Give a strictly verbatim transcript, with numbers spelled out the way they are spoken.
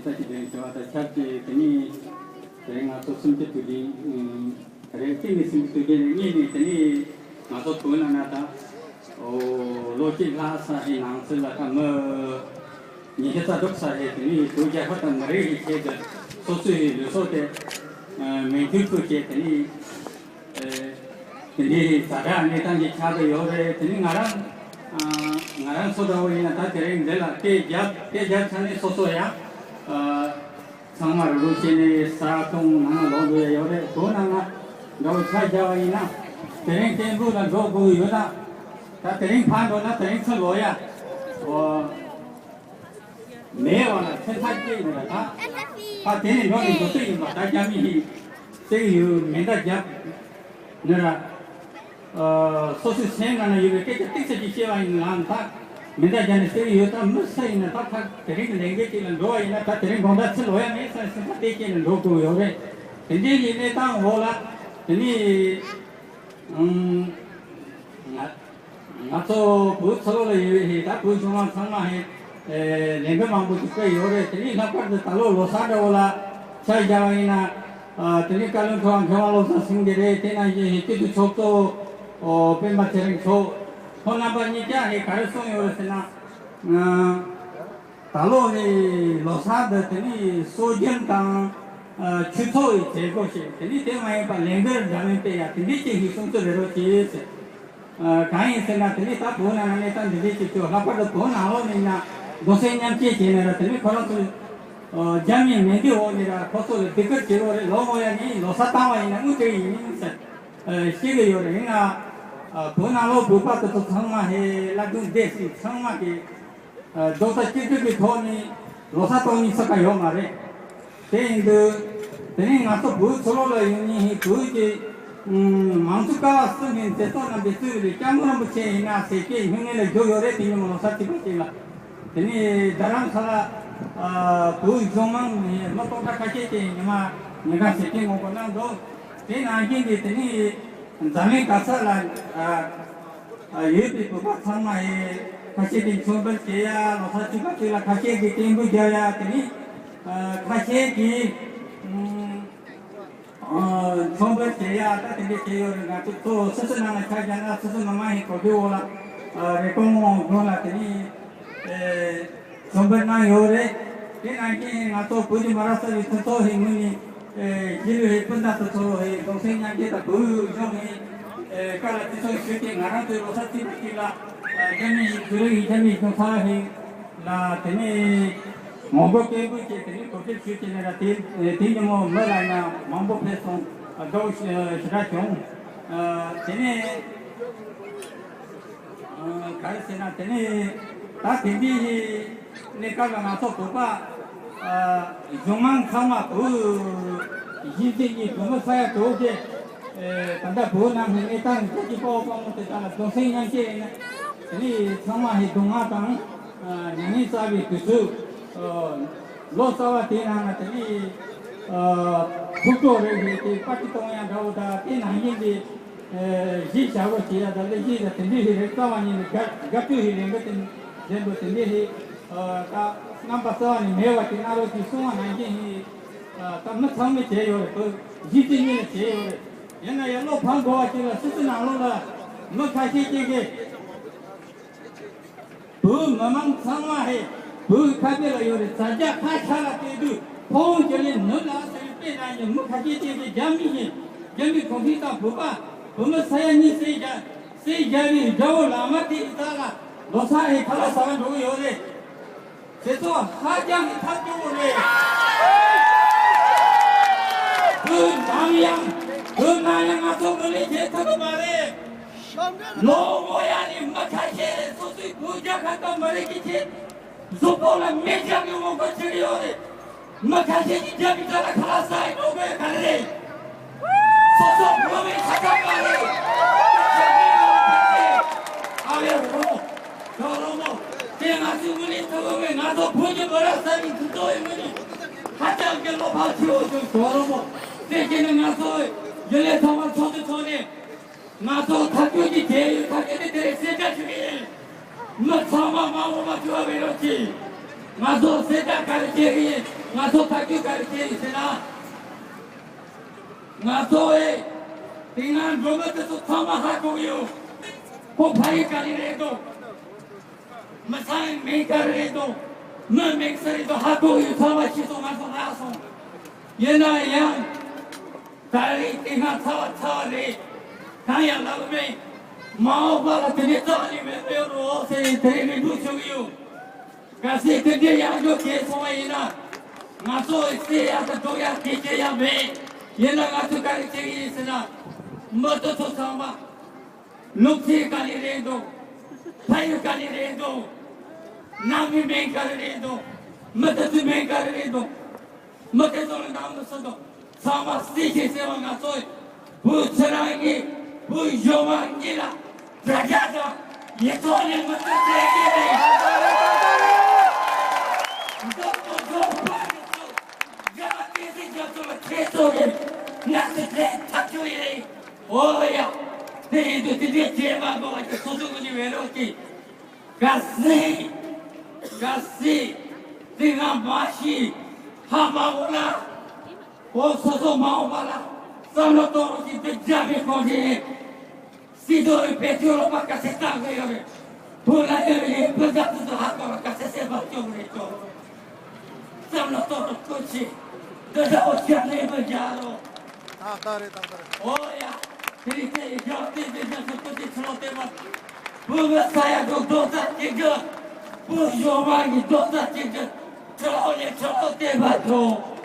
ས་ཀྱི་དོན་བྱ་བ་དང་ཆབས་ཅིག་དེ་ནི་དེ་རིང་ང་ཚོ་སུམ་ཅུ་དུས་དྲན་དེ་རིང་གཅིག་ནས་སུམ་ཅུ་དུས་དྲན་གཉིས་ནས་དེ་ནི་ང་ཚོ་བོད་ནང་ན་ད་ཨོ་ལོ་གཅིག་ལྷག་ས་ཧེ་ནང་ཚུད་ལ་ད་མི་ཉི་ཤུ་རྩ་དྲུག་ས་ཧེ་དེ་ནི་བོད་རྒྱལ་ཁབ་དང་མི་རིགས་ཀྱི་ཆེད་དུ་སོ་སོའི་ལུས་སྲོག་དེ་མེ་མཐུད་ཕུལ་བྱས་དེ་ནི། དེ་འདྲའི་ཛ་དྲག་གནས་སྟངས་ཀྱི་ཆགས་བསྡད་ཡོད་རེད། དེ་ནི་ང་རང་ང་རང་ཚོ་འདྲ་བོ་ཡིན་ན་ད་དེ་རིང་འདི་ལ་སྐད་རྒྱབ་སྐད་རྒྱབ་ཚར་ནས་སོ་སོ་ཡང་ཚང་མ་རུབ་རུབ་བྱས་ནས་ས་ཁོངས་ནང་ལ་ལོག་འགྲོ་ཡ་ཡོད་རེད། བོད་ནང་ན་འདྲ་བོ་ཆ་བཞག་པ་ཡིན་ན་དེ་རིང་ཏན་ཕུ་ལ་འགྲོ་དགོས་ཡོད་ན་ད་དེ་རིང་ཕར་འགྲོ་ན་དེ་རིང་ཚུར་ལོག་ཡ། ཨོ། མེད་པ་ལ་ཚེ་ཐག་བཅད་ནས་ད། ད་དེ་ནས་འགྲོ་ནས་འགྲོ་ས་ཡིན་པ་ད་རྒྱ་མི་ཡིས་བསད་ཡོད་མེ་མདའ་བརྒྱབ་ནས་ར། སོ་སོའི་སེམས་ནང་ན་ཡོད་པའི་སྐད་ཆ་ཏིག་ཙམ་ཅིག་བཤད་པ་ཡིན་ལ་ད་མེ་མདའ་བརྒྱབ་ནས་བསད་ཡོད། ད་མི་ས་ཡིན་ན་ད་ད་དེ་རིང་གི་ལས་འགན་ཅིག་ལ་འགྲོ་བ་ཡིན་ན་ད་དེ་རིང་དགོང་དག་ཚེ་ལོག་ཡ་མེད་ས་སེམས་ཐག་བཅད་ནས་འགྲོ་དགོས་ཡོད་རེད། དེ་འདྲའི་གི་གནས་སྟངས་འོག་ལ་དེ་ནས། ང་ང་ཚོ་བོད་ཚོ་ལ་ཡོད་ཧེ་ད་བོད་གཞུང་མང་ཚང་མ་ཧེ་ལས་འགུལ་མང་པོ་ཞིག་སྤེལ་ཡོད་རེད། དེ་ནི་ལྷག་པར་དུ་ད་ལོ་ལོ་གསར་འདྲ་བོ་ལ་ཆ་བཞག་པ་ཡིན་ན་དེ་ནི་བཀའ་བློན་ཁྲི་པ་མཁས་དབང་བློ་བཟང་སེང་གེ་རེད། དེ་ནང་བཞིན་ཧེ་སྤྱི་འཐུས་ཚོགས་གཙོ་སྤེན་པ་ཚེ་རིང་མཆོག་ཁོང་རྣམ་པ་གཉིས་ཀྱང་ཧེ་ག་རེ་གསུངས་ཡོད་རེད་ཟེར་ན། ད་ལོ་ནི་ལོ་གསར་འདི་དེ་ནི་སྲོལ་རྒྱུན་དང་ཆོས་ཚོགས་ཀྱི་བྱེད་སྒོ་ཞིག་དེ་ནི་དེ་མ་ཡིན་པ་ལས་འགུལ་འདྲ་མིན་སྤེལ་ཡ་དེ་འདྲའི་ཅིག་ཞིག་སྲུང་བརྩི་རེ་རོགས་གྱིས་ཟེར། གང་ཡིན་ཟེར་ན་དེ་ནི་ད་བོད་ནང་ལ་གནས་སྟངས་འདི་འདྲའི་ཅིག་ཚོ་ལྷག་པར་དུ་བོད་ནང་ལོགས་ནས་ཡིན་ན་གདུང་སེམས་མཉམ་སྐྱེད་བྱས་ནས་ར་དེ་ནི་ཁོ་རང་ཚོ་རྒྱ་མིའི་མེ་མདའི་འོག་ནས་ར་ཁོ་ཚོ་ལ་སྡུག་སྐུལ་བྱེད་རོགས་རེད། ལོ་ངོ་ཡ་ནི་ལོ་གསར་བཏང་བ་ཡིན་ན་དངུལ་སྤྲད་ཡིན་ཟེར་བཤད་ཀྱི་ཡོད་རེད། ཡིན་ན་བོད་ནང་ལོགས་བོད་པ་དེ་ཚོ་ཚང་མ་ཧེ་བླ་སྒྲུང་བསྡད་ཟིན་ཚང་མ་གི་རྡོག་རྩ་གཅིག་སྒྲིལ་གྱི་ཐོག་ནས་ལོ་གསར་གཏོང་མིན་ས་ཁ་ཡོད་མ་རེད། དེ་ཡིན་དུས་དེ་རིང་ང་ཚོ་བོད་ཚོ་ལོ་ལ་ཡོད་མཁན་ཧིན་བོད་ཀྱི་མང་གཙོ་ཀ་བ་གསུམ་གྱི་མཛད་གཙོ་རྣམ་པའི་གཙོས་པའི་སྐྱབས་མགོན་རིན་པོ་ཆེ་ཡིན་ན་ཟེར་སྐད་སྙིང་ནད་ལ་བརྗོད་ཡོད་རེད། དེ་ཉིན་མོ་ལོ་གསར་ཚེས་པ་གཅིག་ལ་དེ་ནས་རྡ་རམ་ས་ལ་བོད་གཞུང་མང་མི་སྟོང་ཕྲག་ཁ་ཤས་ཀྱིས་ཉི་མ་ཉིན་གང་ཟེར་སྐད་ངོ་རྒོལ་གནང་འདུག་དེ་ནང་བཞིན་གྱི་དེ་ནས་འཛམ་གླིང་ག་ས་ལ། ཡོད་པའི་བོད་པ་ཚང་མ་ཡི་ཁ་ཤས་ཀྱིས་མཆོད་འབུལ་བྱེད་ཡ། ལོ་གསར་ཚེས་པ་གཅིག་ལ་ཁ་ཤས་ཀྱིས་རྟེན་འབུལ་རྒྱག་ཡ། དེ་ནི་ཁ་ཤས་ཀྱིས་མཆོད་འབུལ་བྱེད་ཡ་ད་དེ་འདྲས་བྱས་ཡོད་རེད། ང་ཚོ་གཙོ་བོ་སོ་སོའི་ནང་ལ་ཆ་བཞག་ན་སོ་སོ་མི་མང་ཡི་གོ་སྒྲིག་འོག་ལ་རེབ་གོང་དགོན་ལ་དེ་ནི། མཆོད་འབུལ་གནང་ཡོད་རེད། དེ་ནང་བཞིན་ང་ཚོ་བོད་ཀྱི་མི་རབས་གསར་བའི་མཐུན་ཚོགས་ཧེ་ངོས་ནས་གཞིས་ལུས་ཧེ་སྤུན་ཟླ་དེ་ཚོ་ཧེ་གདུང་སེམས་མཉམ་སྐྱེད་དང་བོད་གཞུང་ནས་བཀའ་ལ་བརྩི་སྲུང་ཞུས་ཏེ་ང་རང་ཚོའི་ལོ་གསར་ཚེས་པ་གཅིག་ལ་རྒྱ་མི་ཡི་བོད་རིགས་ཡིག་ཆ་མེད་གཞུང་ཚང་ཧེ་ལ་དེ་ནས་ངོ་རྒོལ་སྐད་འབོད་བྱས་དེ་ནས་གོ་སྒྲིག་ཞུས་བྱས་ནས་ལ་དེ་དེ་ཉིན་མོ་མི་ལ་ཡིན་ན་མང་པོ་ཕེབས་སོང་། དགའ་བོ་ཞེ་དྲག་བྱུང་། དེ་ནས། ག་རེ་ཟེར་ན་དེ་ནི་ད་དེ་འདྲའི་གནས་སྐབས་ལ་ང་ཚོ་བོད་པ་གཞུང་མང་ཚང་མ་བོད་གཞིས་བྱེས་གཉིས་བོད་མི་ས་ཡ་དྲུག་གི་ད་ལྟ་བོད་ནང་གི་གནས་སྟངས་ཀྱི་སྤོ་བོ་དཔའ་མོ་དེ་དག་ལ་གདུང་སེམས་མཉམ་སྐྱེད་ཡིན་ན་དེ་ནི་ཚང་མ་ཧེ་སྡུག་བསྔལ་དང་མྱ་ངན་བསགས་པའི་དུས་ཚོད། ལོ་གསར་བ་དེའི་ནང་ན་དེ་ནི་ཐུགས་སྤྲོ་རེ་རེ་དེ་པར་ཊི་གཏོང་ཡ་འདྲ་བོ་དང་དེ་ནང་བཞིན་གྱི་གཞིས་ཆགས་པོ་བྱེད་ཡ་དང་ལས་གཞིས་དང་དེ་འདྲའི་རེ་རེ་རྩ་བ་ཉིད་ནས་དགའ་དགའ་སྤྲོ་ཡི་ལས་འགུལ་དེ་འདྲ་བོ་དེ་འདྲའི་ད་རྣམ་པ་རྩ་བ་ནས་མེད་པ་དེ་གནང་རོགས་ཞེས་གསུང་བ་ནང་བཞིན་ད་མི་ཚང་མས་བྱས་ཡོད་རེད། བོད་གཞིས་བྱེས་གཉིས་ལ་བྱས་ཡོད་རེད། ཡིན་ན་ཡང་བློ་ཕམ་དགོས་པ་ཅིག་ལ་སི་སི་ནང་ལོགས་ལ་མི་ཁ་ཤས་ཅིག་གིས། བོད་མི་མང་ཚང་མ་ཧེ་བོད་ཁ་བེ་ལ་ཡོད་རེད། ཛ་རྒྱ་ཁ་ཤ་ལ་བལྟས་དུས་ཕོ་བོ་ཁྱེད་ལས་ནུ་ལ་ཟེར་བའི་དཔེ་ན་ཡང་མི་ཁ་ཤས་ཅན་གྱི་རྒྱ་མི་ཡིན། རྒྱ་མི་གུང་ཁྲན་ཏང་བོད་པ་བོད་མི་ས་ཡ་གཉིས་བསད་རྒྱ་བསད་རྒྱ་བའི་དགྲ་བོ་ལག་དམར་དེ་ཡི་རྩ་ལ་ལོ་ཚ་ཧེ་ཁ་ལག་ཟ་བ་འགྲོ་གི་ཡོད་རེད། དེ་ཚོ་ཧ་ཅང་གི་ཐབས་སྐྱོ་བོ་རེད། བོད་ནམ་ཡང་བོད་ནམ་ཡང་ང་ཚོ་ངོས་ལེན་བྱེད་ཐུབ་ཀྱི་མ་རེད། ལོ་ངོ་ཡ་ནི་མི་ཁ་ཤས་སོ་སོའི་བོད་རྒྱལ་ཁབ་དང་མི་རིགས་ཀྱི་ཆེད་གཟུགས་པོ་ལ་མེ་སྦྱར་གྱི་ངོ་རྒོལ་བྱེད་ཀྱི་ཡོད་རེད། མི་ཁ་ཤས་ཀྱིས་རྒྱ་མི་དགྲ་ལ་ཁ་ལག་ཟ་ཡི་འགྲོ་དགོས་ག་རེ་རེད། སོ་སོ་བོད་མི་ཁ་ཚ་མ་རེད། ཨ་ལེ་རོ། ཇོ་རོ་མོ། དེ་ང་ཚོའི་ངོས་ནས་ཐུགས་ཁུར་བས་ང་ཚོ་བོད་ཀྱི་མི་རབས་གསར་བའི་འཐུས་ཚོགས་ཡི་ངོས་ནས་ཧ་ཅང་གི་བློ་ཕམ་ཆེ་བོ་བྱུང་། ཇོ་རོ་མོ། དེ་བྱས་ནས་ང་ཚོ་ཡུལ་ལས་ཐོག་མར་ཚོགས་འདུ་ཚོགས་ནས་ང་ཚོ་ཐག་གཅོད་ཀྱི་བྱས་ཡོད། ཐག་གཅོད་དེ་དེ་རིང་གསལ་བསྒྲགས་ཞུ་གི་ཡིན། མི་ཚང་མ་མ་འོངས་པ་ཐུག་པ་བས་རོགས་གྱིས། ང་ཚོ་གསལ་བསྒྲགས་ག་རེ་བྱེད་གི་ཡིན། ང་ཚོ་ཐག་གཅོད་ག་རེ་བྱས་ཡོད་ཟེར་ན། ང་ཚོ་ཨེ། དེ་སྔ་འགྲོ་མི་དེ་ཚོ་ཚང་མ་ཧ་གོ་གི་ཡོད། ཁོ་ཕ་ཡུལ་ག་ནས་རེད་འདུག་མི་ཚང་མིང་ག་རེ་རེད་འདུག་མི་མིང་ས་རེད་འདུག་ཧ་གོ་གི་ཡོད། ཚང་མ་ཤེས་སོང་། ང་ཚོ་ཧ་སོང་། ཡིན་ན་ཡང་། ད་རེས་དེ་སྔ་ཚར་བ་ཚར་བ་རེད། གང་ཡང་ལབ་མེད། མ་འོངས་པ་ལ་དེ་འདྲའི་རྩ་བ་ནས་མེད་པའི་རོགས་ཟེར་དེ་རིང་རེ་འདུག་ཞུ་གི་ཡོད། གལ་སྲིད་དེ་འདྲའི་ཡག་འཇོག་བྱས་སོང་བ་ཡིན་ན། ང་ཚོ་བསད་ཡག་དང་འདྲོག་ཡག་གི་སྐད་ཆ་ཡང་མེད། ཡིན་ན་ང་ཚོས་ག་རེ་བྱེད་ཀྱི་ཡིན་ཟེར་ན། མི་དེ་ཚོ་ཚང་མ། ལུགས་སྲོལ་ག་ནས་རེད་འདུག་ཕ་ཡུལ་ག་ནས་རེད་འདུག་ནང་མི་མིང་ག་རེ་རེད་འདུག་མི་དེ་ཚོའི་མིང་ག་རེ་རེད་འདུག་མི་དེ་ཚོ་ལ་ནང་མི་སུ་འདུག་ཚང་མ་བསད་ཤིག་ཟེར་བ། ང་ཚོས་བོད་ཚེ་རིང་གཉིས། བོད་གཞུང་མང་གཉིས་ལ་དྲ་རྒྱ་དང་ཡིག་ཐོག་ནས་མི་ཚེ་སྤྲད་ཀྱི་རེད། འདི་ཚོ་ཚོ་ཕ་ཡུལ་ཚོ་རྒྱ་མ་སྐད་སྲིད་རྒྱ་མཚོ་ལ་ཁྱེད་ཚོ་གི་ང་ཚོ་དེ་ཐག་ཆོད་ཡིན། ཨོ་ཡ། དེ་ཡིན་དུས་དེ་འདྲའི་བྱེད་མ་དགོས་པ་ཀྱི་སོ་སོ་གི་ནི་བེད་རོགས་ཀྱིས། གལ་སྲིད། གལ་སྲིད། དེ་སྔ་མ་ཤི། ཧ་མ་གོ་ན། ཨོ་སོ་སོ་མ་འོངས་པ་ལ་བསམ་བློ་གཏོང་རོགས་ཀྱིས། འདི་རྒྱ་མི་གོང་ཁྲན་སྲིད་དོན་བེད་སྤྱོད་ལོག་པ་ག་ཚད་བཏང་གི་ཡོད་རེད། བོད་ལ་ཡོད་རེད། བོད་ཟླ་དུ་དུ་ཧ་གོ་ལ་ག་ཚད་སེམས་པ་སྐྱོ་གི་རེད་ཅོ། བསམ་བློ་གཏོང་རོགས་སྐུ་མཁྱེན། འདི་འདྲ་བོ་ཞལ་ལས་མི་རྒྱག་རོགས། ཏག་ཏག་རེད། ཏག་ཏག་རེད། ཨོ་ཡ། དེ་རིང་དེ་ཡི་རྒྱབ་རྟེན་དེ་རྒྱབ་སུ་སྐུ་མཁྱེན་ཕྱི་ལོགས་བསྟན་པ། བོད་མི་ས་ཡ་དྲུག་རྡོག་རྩ་གཅིག་སྒྲིལ། བོད་གཞུང་མང་གི་རྡོག་རྩ་གཅིག་སྒྲིལ། ཕྱི་ལོགས་ནས་ཕྱི་ལོགས་བསྟན་པ་ཐོབ།